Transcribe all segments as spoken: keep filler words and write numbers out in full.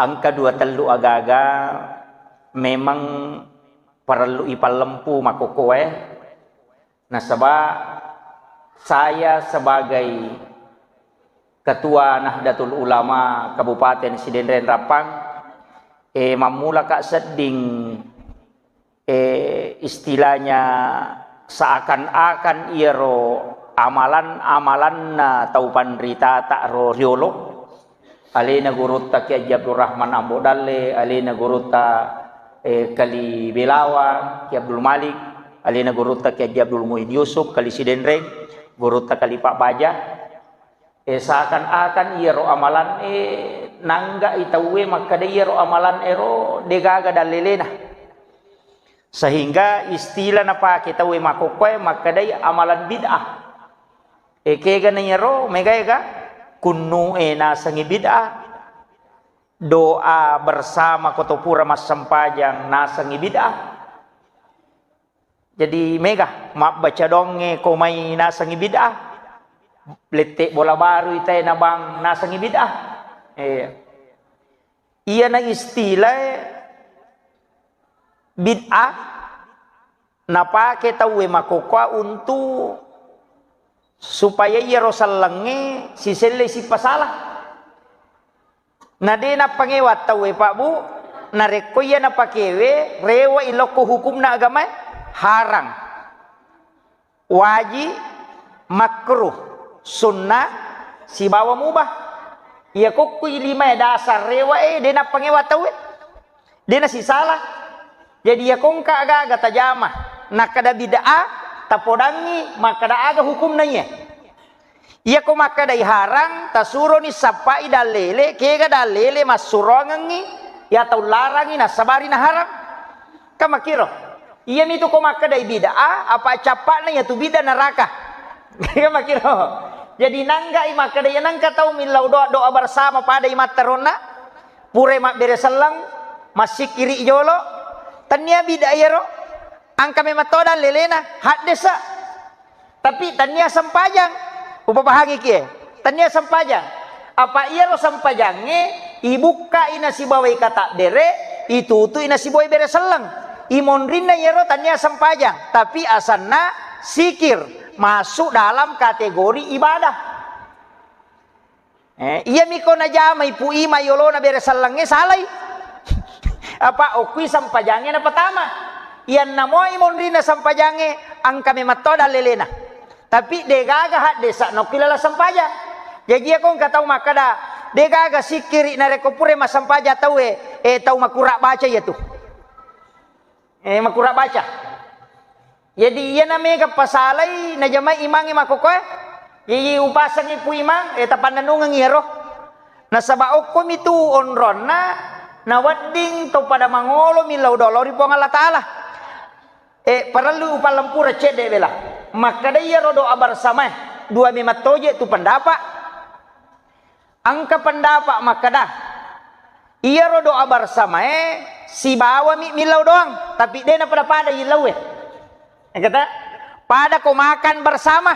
engka dua tellu agaga memang parellu ipallempu makkokkoe, nasaba saya sebagai Ketua Nahdlatul Ulama Kabupaten Sidenreng Rappang, eh, mammulaka sedding eh, istilahnya seakan-akan iyaro amalan-amalanna tau panritata ro riolo, alena gurutta Kiai Haji Abdul Rahman Ambo Dalle, alena gurutta, eh, Kali Belawa, Kiai Abdul Malik, alena gurutta Kiai Haji Abdul Muin Yusuf, Kali Sidenreng, gurutta Kali Pak Baja, Eh, seakan-akan iyaro amalan e nangga'i tauwe makkeda iyaro amalan ero degaga dallelena. Sehingga istilah napake tauwe makkokkoe makkedai amalan bid'ah. E, kegana iyaro, mega-ega, kunnu e nasengi bid'ah, doa bersama ko to pura massempajang nasengi bid'ah. Jadi mega, mabbaca doangnge ko mai nasengi bid'ah, lette bola baru itae nabang nasengi bid'ah. Eh, iyana istilah bid'ah napake tauwe makkokkoe untuk supaya iyaro sellengnge siselle sipasala. Na de nappangewa tauwe, Pak, Bu, narekko iya napakewe, rewe'i lokko hukumna agamae, harang, wajib, makruh, sunnah, sibawa mubah. Iya kokkui limae dasar rewe'e, de nappangewa tauwe. De nasisala. Jadi, iya kongka agaga tajama, nakkeda bid'ah, tapodangngi makkeda aga hukumna iye. Iyako makkedai harang, tasuroni sappai dallele, kega dallele massuroangengngi, iya tau larangi nassabari naharang. Kan makkiro. Iyamitu ko makkedai bid'ah, apa cappa'na iyatu bid'ah neraka. Kan makkiro. Jadi nanggai makkedai nengka tau millau doa, doa bersama padai matteronna, purai mabbere selleng, massikkiri jolo, tennia bid'ah iyaro, engka memang to dallelena, haddesa. Tapi tennia sempajang. Upapahangi kie. Tennia sempajang. Apa iyaro sempajangnge ibukkai nasibawai katabbere, itutui nasibawai bere selleng. Imonrinna iyaro tennia sempajang, tapi asanna sikir, masuk dalam kategori ibadah. Eh, iyami ko najamai Pu Ima yolona bere sellengnge, salai. Apa okkui sempajangnge napatama. Iyanna moi monrinna sempajangnge, engka memang to dallelena. Tapi degaga haddesa nokki lala sempajang. Jaji iyako engka tau makkeda, degaga sikkiri narekko pura massempajang tauwe, eh, tau makura baca iyatu. Eh, makura baca. Jadi, iyana mega pasalai najamai imangnge makkokkoe. Jadi, upasengi Pu Imang, eh, tapannennungeng iyaro. Nasaba okkomitu onronna nawedding to pada mangolo millau doa lao ri Puang Allah Taala. Eh, parellu upallempura cedde bela. Makkeda iyaro doa bersamae, dua memang toje tu pendapat. Engka pendapat makkeda, iyaro doa bersamae sibawami millau doang, tapi de napada-pada yillauwe. Engkata, pada ko makan bersama,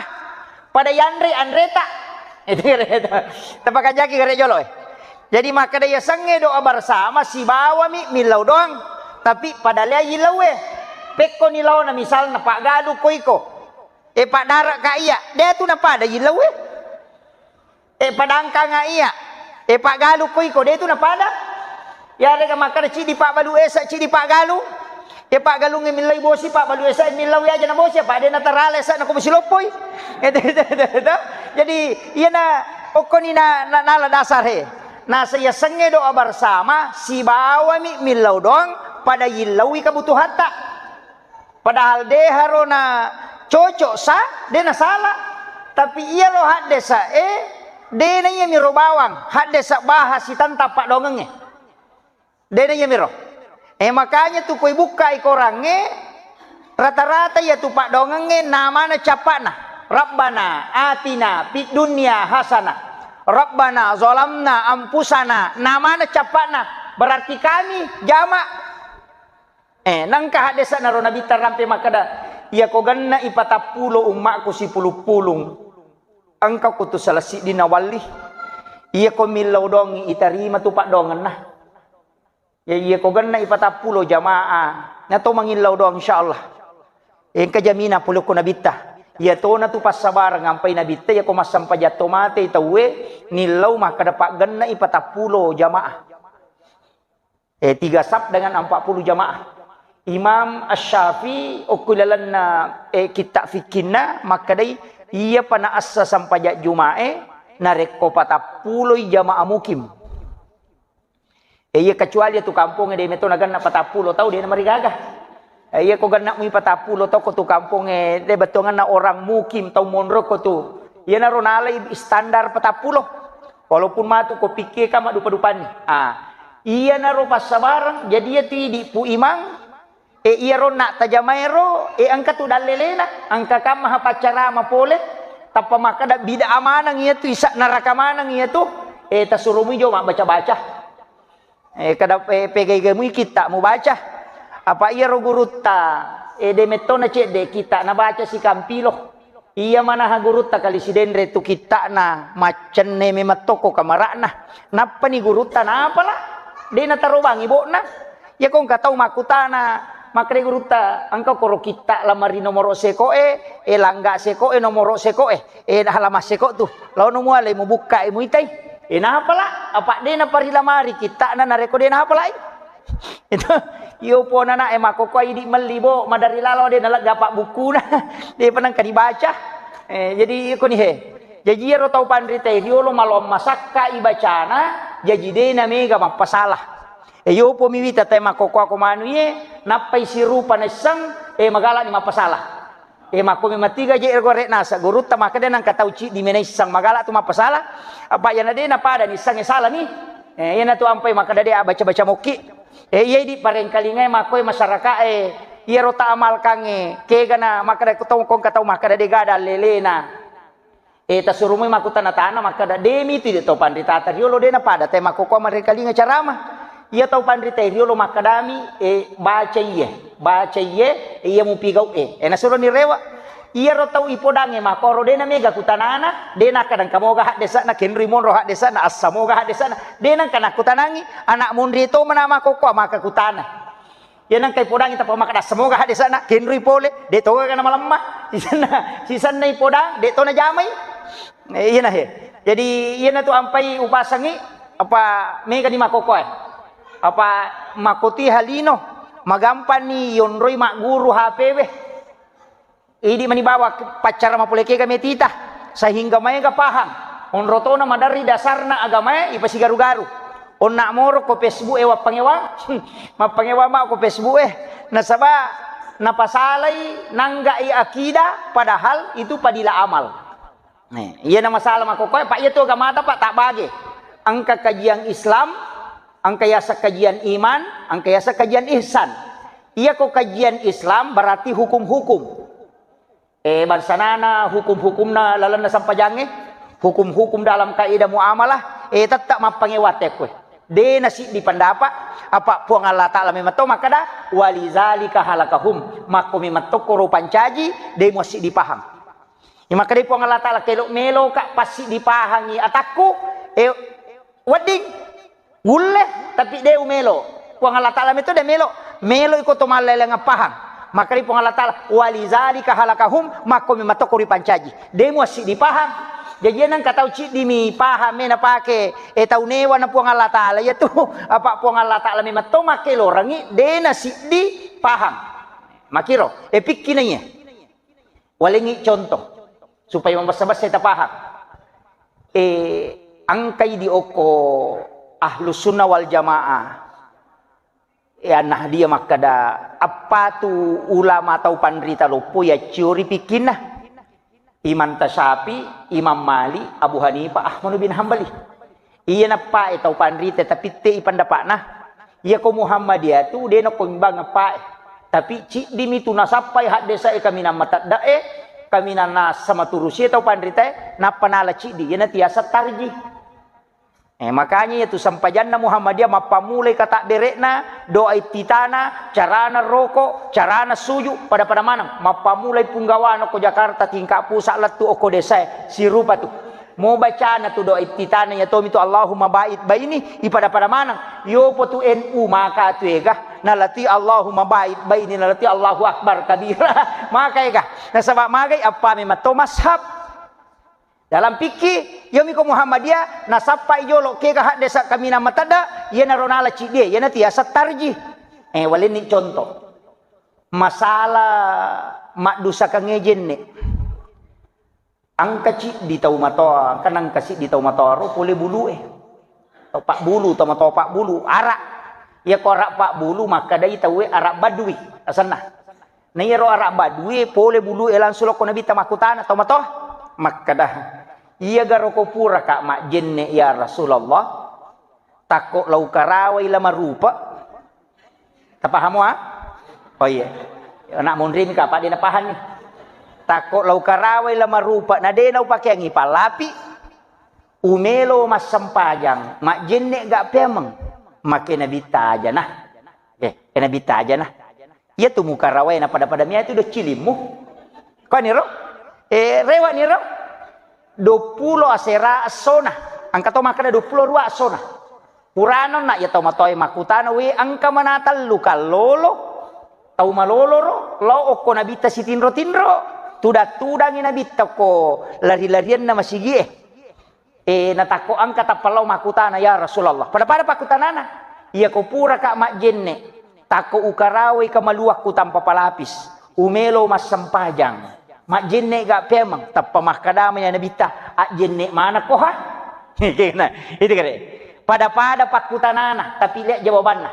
pada yanre anreta. Itu kira itu. Tapakajaki kare jolo, eh. Jadi makkeda yasengnge doa bersama sibawami millau doang, tapi pada lea yillauwe. Pekko ni laona misalna paggalu ko iko. E paddara ka iya, de tu napada yillauwe. E padangkanga iya. E paggalu ko iko, de tu napada. Yarega makkeda cidi pabbalu esa, cidi paggalu. E paggalungnge millai bosi, pabbalu esa millau aja na bosi, apa de natarala esa na ko bosi loppoi. Itu, itu, itu, itu. Jadi, iyana okkoni na, na, nala dasar he. Nasa yasengnge doa bersama, sibawami millau doang, pada yillaui kebutuhatta. Padahal de haro na cocok sa, de na sala. Tapi iyaro haddesa e, de na iyamiro bawang, haddesa bahas sitantang paddoangengnge. De na iyamiro. E, makanya tu koi bukkai korangnge, rata-rata iya tu paddoangengnge namana cappa'na. Rabbana atina fid dunya hasanah. Rabbana zalamna anfusana. Namana cappa'na. Berarti kami jama. Eh, nengka haddesa naro Nabitta rampe makkeda, iyako genna ipatappulo ummakku sipulung-pulung, engka kutu salah siddi nawalli. Iyako millau dongi itarima tu paddoangenna. Ya, iya ko genna i patappulo jamaah, na to mangillau doang, insyaallah. Engka jamina pole ko nabitta. Iya tona tu passabareng ampai nabitta, iya ko massempajang to mate tauwe, nillau makkeda paggenna i patappulo jamaah. Eh, tiga saf dengan empat puluh jamaah. Imam Asy-Syafi'i okko lalenna, eh, kitta fikkinna makkedai, iya pa naassa sempajang Juma'e, narekko patappuloi jamaah mukim. Eh, iya kecuali tu kampongnge de meto naganna patappulo tau, de namarigaga. Eh, iya ko ganna mui patappulo toko tu kampongnge, de bettuanganna orang mukim, tau monro ko tu. Iyanaro nalai standar patappulo. Walaupun matu ko pikke ka maddupa-dupanni. Ah, iyanaro passabareng, jadi iya tu idi pu imang, eh, iyaro na tajamaero, eh, engka tu dallelena, engka kamma ha paccarama pole, tappa makkeda bid'ah maneng iya tu, isa neraka maneng iya tu, eh, tasurumui jo mabbaca-baca. Eh, kada, eh, pegai-gai mui kitta mubaca. Apa iyaro gurutta, eh, de mettona cedde kitta nabaca sikampilo. Iya manaha gurutta kali sidenre tu kittana, maccenne memettoko kamara'na. Nappani gurutta napala, de natarobangi bo'na. Iya ko engka tau makkutana, makkeda gurutta, engka koro kitta lamari nomoro sekoe, eh, langga sekoe, nomoro sekoe. Eh, halaman seko tu. Laono mualai mubukkai muitai. Eh, napala, apa de naparilamari kittana narekko de napalai. Itu, iyo pona na, eh, makkokkoe idi melli bo, madari lalo de nalegga pabbukkuna. De pa nengka dibaca. Eh, jadi iko ni he. Jaji iyaro tau panrita riolo maloang masakka ibacana, jaji de namega mappasala. Eh, yopo mi wita tai makkokkoe ko manu iye, nappai sirupa naisseng, eh, magalani mappasala. Eh, makko memang tiga je ero gore nasa gurutta makkeda nengka tau ciddi mena isseng magala tu mappasala. Apa iyana de napada ni issengnge salani. Eh, iyana tu ampai makkeda de abaca-baca mokki. Eh, iya idi parengkalingai makko masyarakae, iyaro ta amalkangnge, kegana makkeda ko tau, ko engka tau makkeda de gada lelena. Eh, tasurumui makkutana-tana makkeda, de mitu de tau panritata riolo de napada tai makkokkoe marengkalinga carama. Iya tau panrita riolo makkedami, eh, baca iye, baca iye, iya mupigau e. Eh, nasuroni rewe. Iyaro tau ipodangnge makkoro de namega kutanana, de nakkeda engka moga haddesana, kenrui monro haddesana, assa moga haddesana, de nengka nakkutanangi, anak monri to mana makkokkoe maka kutana. Iya nengka ipodangi tappa makkeda semoga haddesana, kenrui pole, de to ga namalemma. Sisenna, sisenna ipodang, de to najamai. Eh, iyana he. Jadi iyana tu ampai upasangi, apa mega ni makkokkoe. Apa makkoti halino, magampanni yonroi magguru H P we. Idi mani bawa ke-, paccara mapole kega metita, sehingga maega paham. Onro tona maderri dasarna agamae ipasigaru-garu. Onna moro ko Facebook e wappangewa, mappangewa ma ko Facebook e. Nasaba napasalai nanggai akida, padahal itu padila amal. Nih, iya na masalah makkokkoe, Pak, iya tu agamata, Pak, tak bage. Engka kajian Islam, engka yaseng kajian iman, engka yaseng kajian ihsan. Iya ko kajian Islam berarti hukum-hukum. Eh, bangsanana hukum-hukumna lalenna sampajangnge, hukum-hukum dalam kaidah muamalah, eh, tetap mappangewa tekkoe. De nasiddi pendapat, apa Puang Allah Ta'ala memang to makkeda, "Walizalika halakahum." Makko memang to koro pancaji, de muassiddi paham. Imakkedai Puang Allah Ta'ala, "Kelo melo ka passiddi pahangi atakku, eh, wedding, wulle, tapi de umelo." Puang Allah Ta'ala meto de melo, melo iko to malleleng pahang. Makkedai Puang Allah Ta'ala, "Walizalika halakahum," makko memang to ko ripancaji. De muassiddi pahang. Jaji nengka tau ciddi mi pahang me napake, eh, tau newa na Puang Allah Ta'ala. Iya tu, apa Puang Allah Ta'ala memang to makkelorangi, de nasiddi pahang. Makiro, eh, pikki na iya. Walengngi contoh, supaya mabessa-bessai tapahang. Eh, engkai di okko Ahlus Sunnah wal Jamaah, eh, An-Nahdiyah makkeda, appatu ulama tau panrita loppo yacciori pikkinna. Imam Tasyafi, Imam Malik, Abu Hanifah, Ahmad bin Hambali. Iya nappae tau panrita, tapi te i pendapatna. Iya ko Muhammadiyah tu de nako imbang appae. Tapi ciddimi tu nasappai haddesae kaminang matedde'e, kaminang nassa maturusie tau panritae, nappa nala ciddi, iyana tiasa tarji. Eh, makanya iya tu sempajanna Muhammadiyah mappammulai katabbere'na, doa iftitana, carana roko, carana suju, pada-pada maneng. Mappammulai punggawana ko Jakarta tingkat pusat lettu okko desae, sirupa tu. Mo bacana tu doa iftitahna ya tomi tu Allahumma ba'id baini, ipada-pada maneng. Yopo tu N U maka tu ega, nalati Allahumma ba'id baini, nalati Allahu Akbar kabira. Maka ega. Nasaba magai appa memang to mazhab. Dalam fikih, yomi ko Muhammadiyah, nasappa i jolo kega haddesa kaminang matedda, iyanaro nala ciddie, iyanatu yaseng tarjih. Eh, walenni contoh. Masalah maddusakang jenne. Engka ciddi tau matoa, engka nengka siddi tau matoa ro pole bulue. Tau pabbulu, tau matoa pabbulu, ara. Iya ko ara pabbulu, makkedai tauwe ara badui, asenna. Na iyaro ara badui, pole bulue langsung lokko Nabitta makkutana, tau matoa? Makkeda, iya garo ko puraka majjenne ya Rasulullah? Takko la ukarawai la marupa. Tapahamo, ah? Oh iya. Anak munrimi ka, apa de napahang ni. Takko la ukarawai la marupa, na de naupakeangi pallapi, umelo massempajang, majjenne ga peameng, make Nabitta aja nah. Eh, ke Nabitta aja nah. Iya tu mukarawai na pada-pada mia tu do cilimmu. Kau ni ro? Eh, rewa ni ro? Dua puluh asera essona. Engka to makkeda dua puluh dua essona. Purana onna iya tau matoae makkutana, "We, engka mana tellu kallolo, tau malolo ro, lao okko Nabitta sitinro-tinro, tudang-tudangi Nabitta ko lari-larianna masigie." Eh, natakko engka tappa lao makkutana, "Ya Rasulullah." Pada-pada pakkutanana, "Iya ko puraka majjenne, takko ukarawai kamaluakku tanpa palapis, umelo massempajang, majjenne ga peameng?" Tappa makkadama ya Nabitta, "Ajjenne manekko ha?" Kena, itu kare. Pada-pada pakkutanana, tapi lihat jawabanna.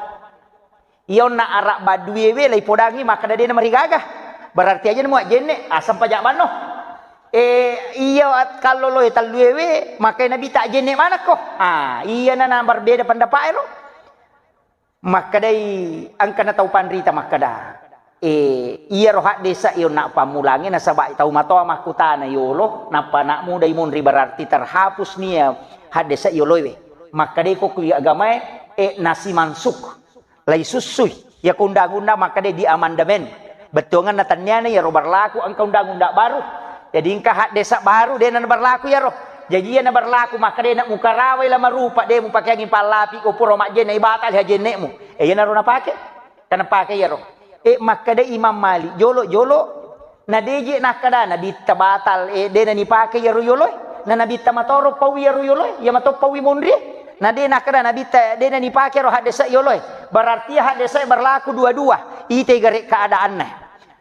Iya onna ara baduewe laipodangi makkeda de namarigaga. Berarti aja nemu ajjenne, aseng paja banno. Eh, iya at-, kalloloe talluewe, makkai Nabitta ajjenne manekko. Ah, iya na, na berbeda pendapat ero. Makkedai engkana tau panrita makkeda, eh, iyaro haddesa onna pammulange nasaba tau matoa makkutana yolo, nappa anak muda imunri berarti terhapus nia haddesa yoloewe. Makkedai ko kui agamae, eh, nasi mansuk. Laisussui. Iya ko undang-undang makkeda di amandemen. Bettuanganna tenniana iyaro berlaku engka undang-undang baru. Jadi engka haddesa baru de na berlaku iyaro. Jadi iya na berlaku makkeda na mukarawai la marupa de mupakeangi pallapi ko pura majjenne ibatal hajennemu. Eh, iyanaro napake. Kana pake iyaro. Eh, makkeda Imam Malik jolo-jolo Na deje nakkeda Nabitta batal, eh, de nanipake iyaro yoloe. Na Nabitta matoro paui iyaro yoloe, iya mato paui monrie. Na de nakkeda Nabitta de nanipake ro haddesa yoloe. Berarti haddesa berlaku dua-dua. Itai gare keadaanna.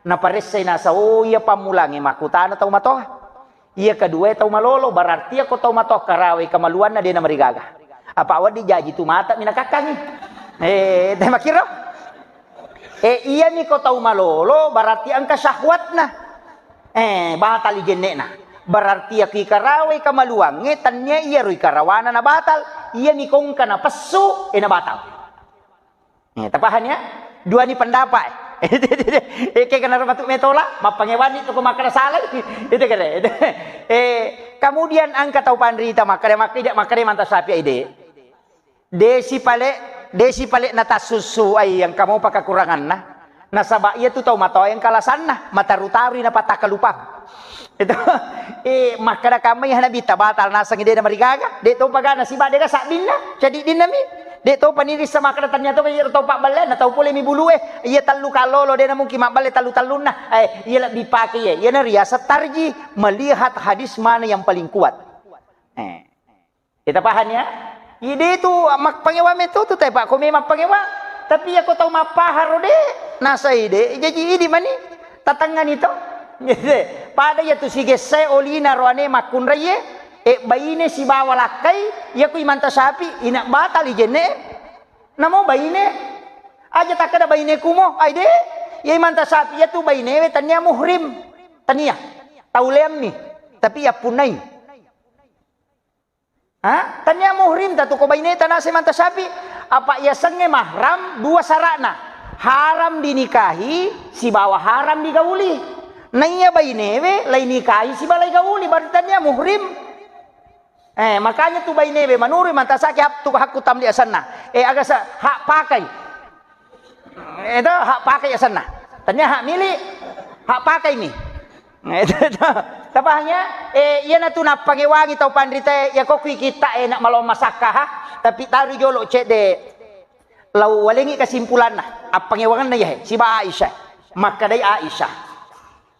Naparessai nasa, oh, iya pammulangi makkutana tau matoa. Iya kedua tau malolo, berarti iya ko tau matoa karawai kamaluanna de namarigaga. Apa wedding jaji tu mata minakakkangi. Eh, teh makkiro? Eh, iyami ko tau malolo, berarti engka syahwatna. Eh, batal i jenne'na. Berarti iya ko ikarawai kamaluangnge, tennia iyaro ikarawana na batal. Iyami ko engka napessu, eh, na batal. Eh, tapahani ya? Duani pendapat. Eh, ke kenaro matu metola, mappangewani tu ko makkeda salai. Itu kere. Eh, kemudian engka tau panrita makkeda, makkeda, makkeda manta sapi ide. De sipale, de sipale natassussu ai engka mopa kakuranganna. Nasaba iya tu tau matoa engka alasanna, mataru-tarui napattakkalupang. Itu, eh, makkeda kamma iya Nabitta batal nasengngi de namarigaga, de topa gana siba de ga sabbinna, cadiddinna mi. De topa nirissa makkeda tennia topa iya topa balle na tau pole mi bulue, iya tellu kallolo de namungkin mabballe tellu-tellunna. Eh, iya lebbi pake iya, iya nariaseng tarji, melihat hadis mana yang paling kuat. Eh. Kita paham ya? Ide tu mappangewa meto tu, tapi ko memang pangewa. Tapi ya ko tau mappaharo de, nasai de, jaji idi mani tatangani to. Pada ya tu sigesse olina roane makkunraie, e baine sibawa lakkai, ya ku imanta sapi, ina batal i jenne. Namo baine, aja takkeda baine kumo, ai de, ya imanta sapi ya tu baine we tania muhrim, tania. Tau leammi, tapi ya punai. Ha? Tania muhrim tatu ko baineta naseng manta sapi. Apa yasengnge mahram dua sara'na. Haram dinikahi sibawa haram digauli. Naiya bainewe lainikahi sibawa laigauli, berarti tania muhrim. Eh, makanya tu bainewe manurui manta saki hak tu hakku tamli asenna. Eh, aga sa hak pakai. Itu hak pakai asenna. Tania hak milik, hak pakai mi. Itu, itu. Tapahang ya? Eh, iyanatu nappangewangi tau panritae, ya kokui kita enak malong masakka ha, tapi taru jolo cedde. Lau walengi kesimpulanna, appangewangenna yahe, siba Aisyah. Makkedai Aisyah,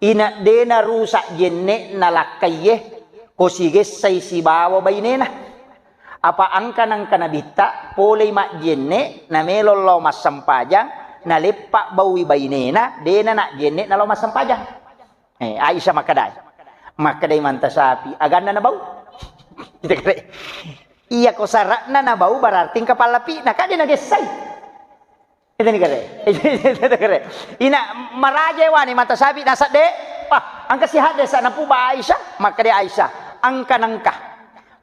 "Ina dena rusak jenne'na lakkaiye, ko sigessai sibawa bainena. Apa angka nangka nabitta, polei majjenne, namelo lao massempajang, naleppa baui bainena, dena nak jenne nalao massempajang." Eh, Aisyah makkedai. Makkedai Manta Sapi, "Aganna nabau?" Kita kere. Iya ko sarakna nabau berarti engka pallapi'na, kade nagessai. Itu ni kere. Itu kere. Ina maraja wani Manta Sapi nasadde. Wah, angka sihat desa napuba Aisyah, makkedai Aisyah, "Angka nangka.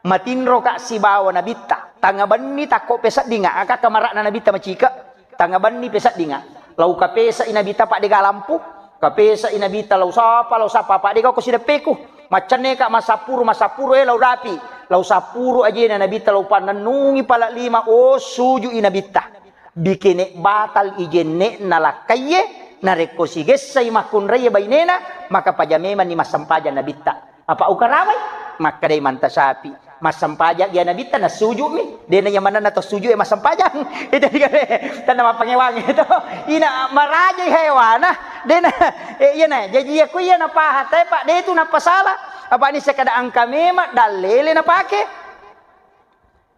Matinroka sibawa nabitta, tanga benni takko peseddinga, aka kamarakna nabitta macika, tanga benni peseddinga. Lau kapesai nabitta pak dega lampu, kapesai nabitta lau sapa, lau sapa pak dega ko sideppeku. Maccenneka masappuru, masappuru, eh, lau dapi, lau sappuru ajena nabitta lau pannennungi pala lima, oh, sujui nabitta. Bikene batal ijenne'na lakkaiye, narekko sigessai makkunraiye bainena, maka paja memanni massempajang nabitta." Apa ukarawai? Makkedai Manta Sapi, "Massempajang gia nabitta, nassuju'mi. Dena iya manenna to sujue massempajang." Itu dikare, tanna mappangewangi itu. Ina marajai hewana, dena, eh, iyana. Jaji iya ko iya napahang tae, Pak, de tu napasala. Apa ni sekada angka memang dallele napake.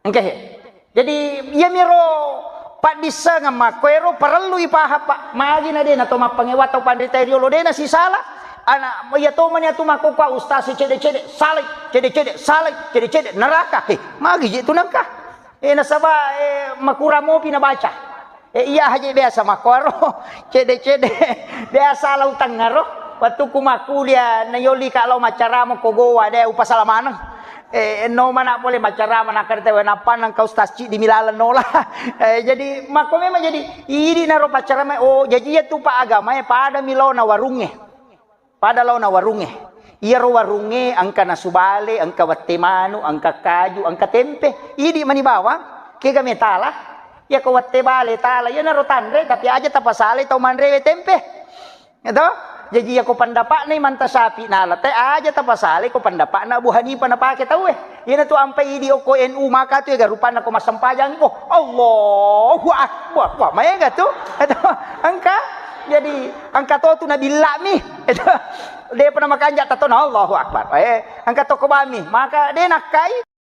Engka he. Jadi, iyamiro paddissengeng makkoero parellu ipahang, Pak. Magi na de na to mappangewa tau panrita riolo, de na sisala. Ana, iya to mani atu makkokkoe ustaz cede-cede, salai, cede-cede, salai, cede-cede, neraka. He, magi je tu nengka. Eh, nasaba, eh, makurang mopi nabaca. Eh, iya haji biasa makkuaro, cede-cede, biasa lau tengngaro. Wettukku makkulia, nayollika lau maccarama ko Gowa, de upasala maneng. Eh, no mana pole maccarama, nakkeda tau, "Nappa nengka ustaz ciddi milaleng nola." Eh, jadi makko memang jadi idi naro paccarama, oh, jaji iya tu pa agamae pada mi laona warungnge. Pada laona warungnge. Iyaro warungnge engka nasu bale, engka wette manu, engka kaju, engka tempe. Idi mani bawang, kega metala. Iya ko wette bale tala, iyanaro tanre, tapi aja tapasalai tau manrewe tempe. Eto? Jaji iya ko pendapatna Manta Sapi nala te, aja tapasalai ko pendapatna Abu Hanifah napake tauwe. Iyana tu ampai idi okko N U maka tu ega rupanna ko massempajang ko. Allahu Akbar. Wah, maega tu. Eto? Engka. Jadi, engka to tu nabillami. Eto? Depa namakanja tatona Allahu Akbar. Eh, engka to ko bami. Maka de nakkai.